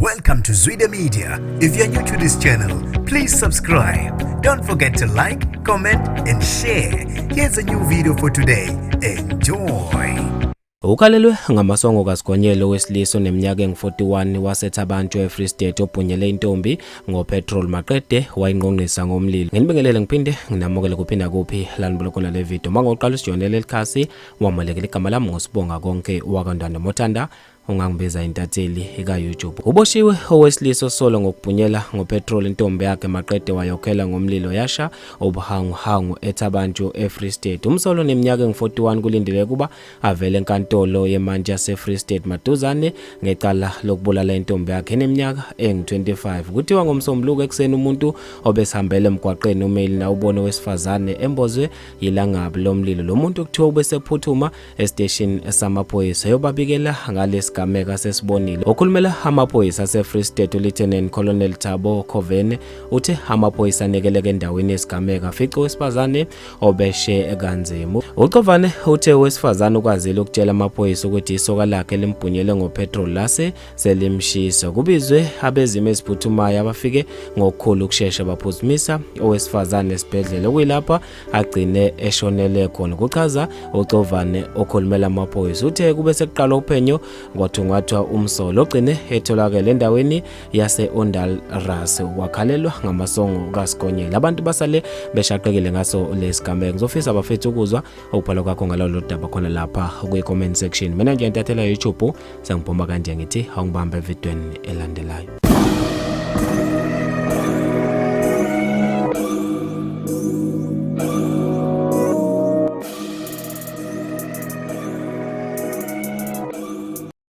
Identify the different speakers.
Speaker 1: Welcome to Zwida Media. If you're new to this channel, please subscribe. Don't forget to like, comment, and share. Here's a new video for today. Enjoy.
Speaker 2: Ukhalelwe ngamasongo kaSigonyela owesilisa oneminyaka engu-41 waseThabantu eFree State obhunyele intombi ngopetrol maqede wayingqongqisa ngomlilo. Nginibingelele ngiphinde nginamukele kuphinda kuphi lanibulo khona le video. Mangoqala usijoyinele likhasi wamalekele igama lami ngosibonga konke wakandwana mothanda ungangibiza intatheli eka-YouTube. Uboshiwe owesilisa osolwa ngokubhunyela ngopetrol intombi yakhe maqede wayokhela ngomlilo yasha ubuhanguhangu eThabantu eFree State. Umsolwa oneminyaka engu-41 kulindeleke ukuba avele enkantolo yemantshi yaseFree State maduzane ngecala lokubulala intombi yakhe eneminyaka engu-25. Kuthiwa ngoMsombuluko ekuseni umuntu obesihambele emgwaqeni uMelina ubone owesifazane embozwe yilangabi lomlilo. Lo muntu kuthiwa ubesephuthuma esiteshini samaphoyisa yobabikela ngalesigameko asesibonile. Okhulumela amaphoyisa aseFree State uLieutenant Colonel Thabo Khovene uthe amaphoyisa anekeleke endaweni yesigameko afice owesifazane obeshe kanzima. UCovane uthe owesifazane ukwazile ukutshela amaphoyisa ukuthi isoka lakhe limbhunyele ngopetrol lase selimshisa. Kubizwe abezimo eziphuthumayo abafike ngokukhulu ukushesha baphuthumisa owesifazane esibhedlela okuyilapha agcine eshonele khona, kuchaza uCovane okhulumela amaphoyisa. Uthe kube sekuqala uphenyo kwathungathwa umsolo ogcine etholakele endaweni yase-Ondal Ras wakhalelwa ngamasongo kaSigonyela. Abantu basale beshaqekile ngaso lesigameko. Ngizofisa bafethu ukuzwa ukubhala kwakho ngalolu daba khona lapha kwi-comment section. Mina nje intathela YouTube sengiphuma kanje ngithi awungibambe evidweni elandelayo.